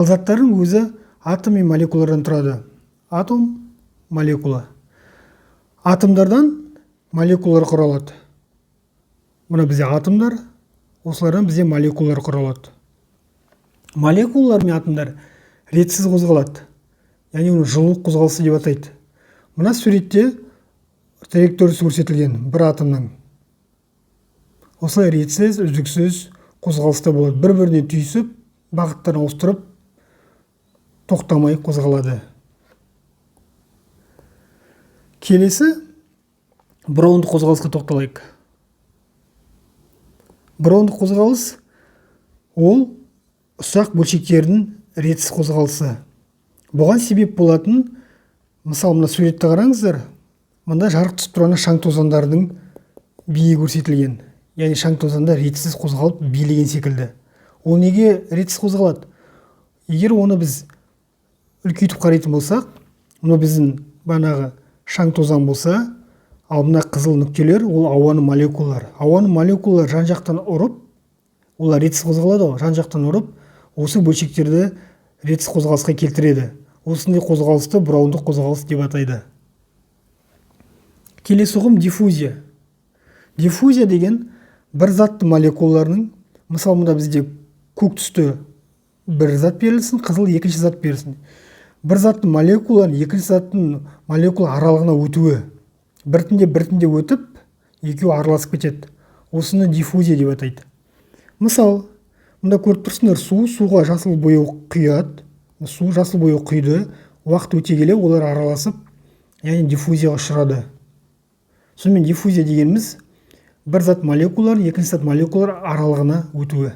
Ал заттардың өзі атом мен молекулалардан тұрады. Атом, молекула. Атомдардан молекулалар құралады. Мына бізде атомдар, осылардан бізде молекулалар құралады. Молекулалар мен атомдар ретсіз қозғалады, яғни оны жылу қозғалысы деп атайды. Мына суретте траекториясы көрсетілген бір атомның. Осылай ретсіз, үздіксіз қозғалыста болады, бір біріне түйісіп, бағыттарын ауыстырып, тоқтамай қозғалады. Келесі броундық қозғалысқа тоқталайық. Броундық қозғалыс — ол ұсақ бөлшектердің ретсіз қозғалысы. Бұған себеп болатын, мысалы, мына суретті қараңыздар. Мында жарық түсіп тұрған шаң тозаңдардың биі көрсетілген, яғни шаң тозаңдар ретсіз қозғалып, билеген секілді. Ол неге ретсіз қозғалады? Егер оны біз үлкейтіп қарайтын болсақ, мынау біздің бағанағы шаң тозаң болса, ал мына қызыл нүктелер — ол ауаның молекулалары. Ауаның молекулалары жан жақтан ұрып, олар ретсіз қозғалады ғой, жан жақтан ұрып, осы бөлшектерді ретсіз қозғалысқа келтіреді. Осындай қозғалысты браундық қозғалыс деп атайды. Келесі ұғым — диффузия. Диффузия деген бір заттың молекулаларының, мысалы, мында бізде көк түсті бір зат берілсін, қызыл екінші зат берілсін, бір заттың молекулаларының екінші заттың молекула аралығына өтуі, біртіндеп біртіндеп өтіп, екеуі араласып кетеді. Осыны диффузия деп атайды. Мысал, мында көріп тұрсыңдар, су, суға жасыл бояу құяды. Су жасыл бояу құйды, уақыт өте келе олар араласып, яғни диффузияға ұшырады. Сонымен, диффузия дегеніміз — бір зат молекулалар екінші зат молекулалар аралығына өтуі.